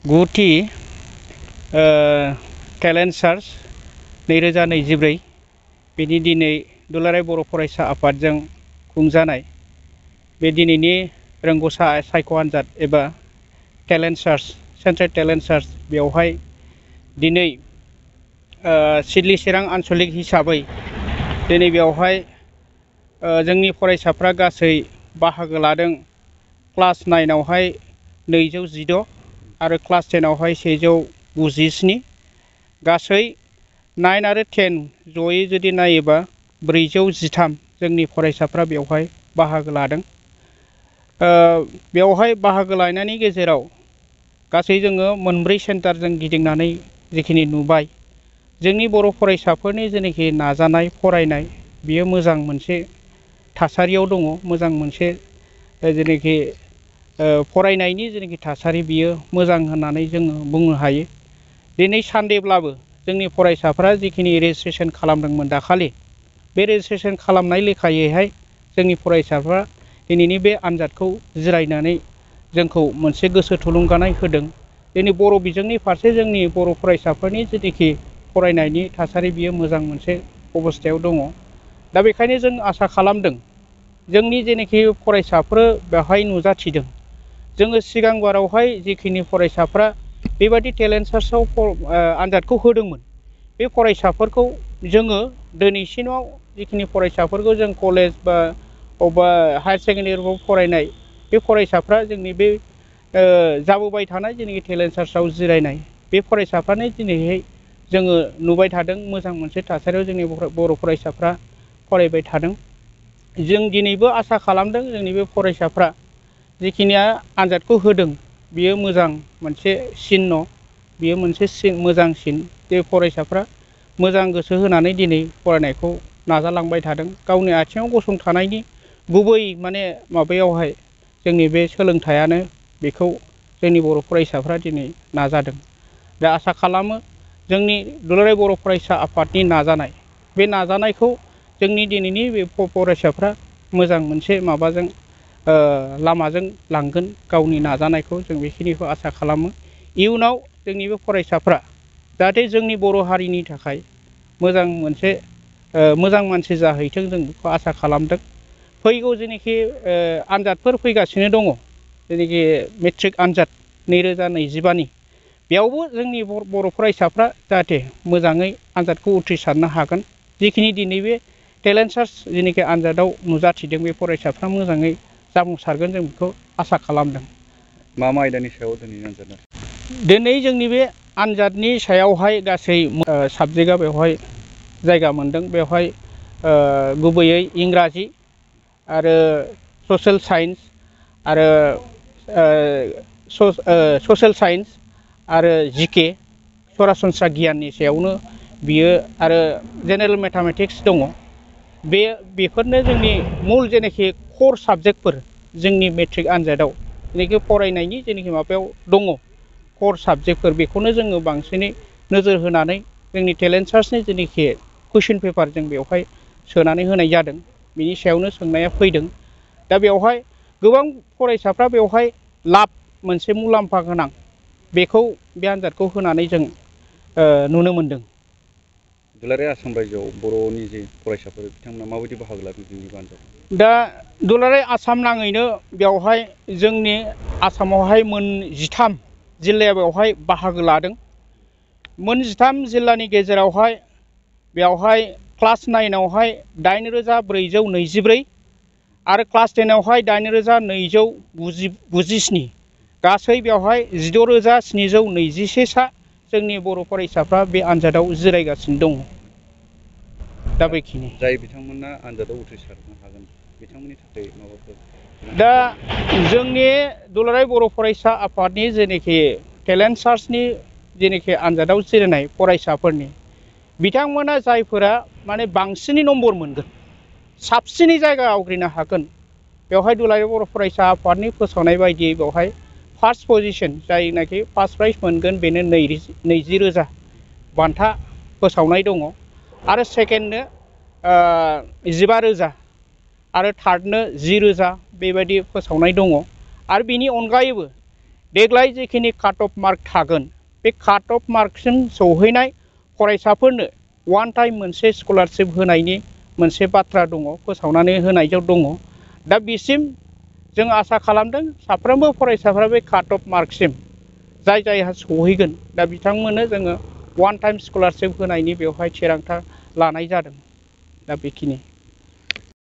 गुथि talent search 2024 बेनि दिनै दुलाराय बर' फरायसा आफादजों खुंजानाय बे दिनैनि रोंग'सा सायख' आनजाद एबा talent search central talent search बेवहाय दिनै सिडली चिरां आनसलिक हिसाबै दिनै बेवहाय जोंनि फरायसाफ्रा गासै बाहागो लादों। क्लास 9 आवहाय 216 आरो क्लास 10 आवहाय 197 गासै 9 आरो 10 जयै जुदि नायोबा 413 जोंनि फरायसाफ्रा बेवहाय बाहागो लादों। बेवहाय बाहागो लानायनि गेजेराव गासै जोङो मोनब्रै सेन्टारजों गिदिंनानै जिखिनि नुबाय जोंनि बर' फरायसाफोरनि जेनाखि नाजानाय फरायनाय बियो मोजां मोनसे थासारियाव दङ। मोजां मोनसे जेनाखि फरायनायनि जेनाखि थासारि बियो मोजां होननानै जोङो बुंनो हायो। दिनै सानदेब्लाबो जोंनि फरायसाफ्रा जिखिनि रेजिस्ट्रेसन खालामदोंमोन दाखालि बे रेजिस्ट्रेसन खालामनाय लेखायैहाय जोंनि फरायसाफ्रा दिनैनि बे आनजादखौ जिरायनानै जोंखौ मोनसे गोसो थुलुंगानाय होदों। दिनै बर' बिजोंनि फारसे जोंनि बर' फरायसाफोरनि जेनाखि फरायनायनि थासारि बियो मोजां मोनसे अबस्थायाव दङ। दा बेखायनो जों आसा खालामदों जोंनि जेनाखि फरायसाफोर बेवहाय नुजाथिदों जोङो सिगां बारावहाय जिखिनि फरायसाफ्रा बेबायदि टेलेन्ट सार्चआव आनजादखौ होदोंमोन बे फरायसाफोरखौ जोङो दिनैसिमाव जिखिनि फरायसाफोरखौ जों कलेज बा अबेबा हायार सेकेन्डारिफ्राव फरायनाय बे फरायसाफ्रा जोंनि बे जाबोबाय थानाय जेनाखि टेलेन्ट सार्चआव जिरायनाय बे फरायसाफ्रानो दिनैहाय जोङो नुबाय थादों मोजां मोनसे थासारियाव जोंनि बर' फरायसाफ्रा फरायबाय थादों। जों दिनैबो आसा खालामदों जोंनि बे फरायसाफ्रा जिखिनिया आनजादखौ होदों बियो मोजां मोनसे सिन्न बियो मोनसे मोजांसिन जे फरायसाफ्रा मोजां गोसो होनानै दिनै फरायनायखौ नाजालांबाय थादों। गावनि आथिङाव गसंथानायनि गुबै माने माबायावहाय जोंनि बे सोलोंथाइयानो बेखौ जोंनि बर' फरायसाफ्रा दिनै नाजादों। दा आसा खालामो जोंनि दुलाराय बर' फरायसा आफादनि नाजानाय बे नाजानायखौ जोंनि दिनैनि बे फरायसाफ्रा मोजां मोनसे माबाजों लामाजों लांगोन गावनि नाजानायखौ जों बेखिनिखौ आसा खालामो। इयुनाव जोंनि बे फरायसाफ्रा जाहाथे जोंनि बर' हारिनि थाखाय मोजां मोनसे मोजां मानसि जाहैथों जों बेखौ आसा खालामदों। फैगौ जेनाखि आनजादफोर फैगासिनो दङ जेनाखि मेट्रिक आनजाद 2025 बेयावबो जोंनि बर' फरायसाफ्रा जाहाथे मोजाङै आनजादखौ उथ्रिसारनो हागोन। जिखिनि दिनै बे टेलेन्ट सार्च जेनाखि आनजादाव नुजाथिदों बे फरायसाफ्रा मोजाङै जाफुंसारगोन जों बेखौ आसा खालामदों। मा आयदानि सायाव दिनै आनजादा? दिनै जोंनि बे आनजादनि सायावहाय गासै साबजेक्टआ बेवहाय जायगा मोनदों। बेवहाय गुबैयै इंराजि आरो ससियेल साइन्स आरो ससियेल साइन्स आरो जिके सरासनस्रा गियाननि सायावनो बियो आरो जेनेरेल मेथामेटिक्स दङ। बेफोरनो जोंनि मुल जेनाखि कर साबजेक्टफोर जोंनि मेट्रिक आनजादाव जेनाखि फरायनायनि जेनाखि माबायाव दङ कर साबजेक्टफोर बेखौनो जोङो बांसिनै नोजोर होनानै जोंनि टेलेन्ट सार्चनि जेनाखि कुइसन पेपार जों बेवहाय सोनानै होनाय जादों। बिनि सायावनो सोंनाया फैदों। दा बेवहाय गोबां फरायसाफ्रा बेवहाय लाब मोनसे मुलाम्फा गोनां बेखौ बे आनजादखौ होनानै जों नुनो मोनदों। दुलाराय आसाम रायजोआव बर'नि जे फरायसाफोर बिथांमोना माबायदि बाहागो लादों जोंनि आनजादाव? दा दुलाराय आसाम नाङैनो बेवहाय जोंनि आसामावहाय 13 जिल्लाया बेवहाय बाहागो लादों। 13 जिल्लानि गेजेरावहाय बेवहाय क्लास 9 आवहाय 8424 आरो क्लास 10 आवहाय 8297 गासै बेवहाय 16721 सा जोंनि बर' फरायसाफ्रा बे आनजादाव जिरायगासिनो दङ। दा बेखिनि जाय बिथांमोना आनजादाव उथ्रिसारनो हागोन बिथांमोननि थाखाय माबाफोर? दा जोंनि दुलाराय बर' फरायसा आफादनि जेनाखि टेलेन्ट सार्चनि जेनाखि आनजादाव जिरायनाय फरायसाफोरनि बिथांमोना जायफोरा माने बांसिनै नम्बर मोनगोन साबसिनै जायगा आवग्रिनो हागोन बेवहाय दुलाराय बर' फरायसा आफादनि फोसावनाय बायदियै बेवहाय फार्स्ट पजिशन जायनाखि फार्स्ट प्राइज मोनगोन बेनो 20,000 बान्था फोसावनाय दङ आरो सेकेन्डनो 15,000 आरो थार्डनो 10,000 बेबायदि फोसावनाय दङ। आरो बिनि अनगायैबो देग्लाय जिखिनि काट अफ मार्क थागोन बे काट अफ मार्कसिम सौहैनाय फरायसाफोरनो वान टाइम मोनसे स्कलारशिप होनायनि मोनसे बाथ्रा दङ, फोसावनानै होनायाव दङ। दा बिसिम जों आसा खालामदों साफ्रोमबो फरायसाफ्रा बे काट अफ मार्कसिम जाय जायहा सौहैगोन दा बिथांमोननो जोङो वान टाइम स्कलारशिप होनायनि बेवहाय थिरांथा लानाय जादों। दा बेखिनि।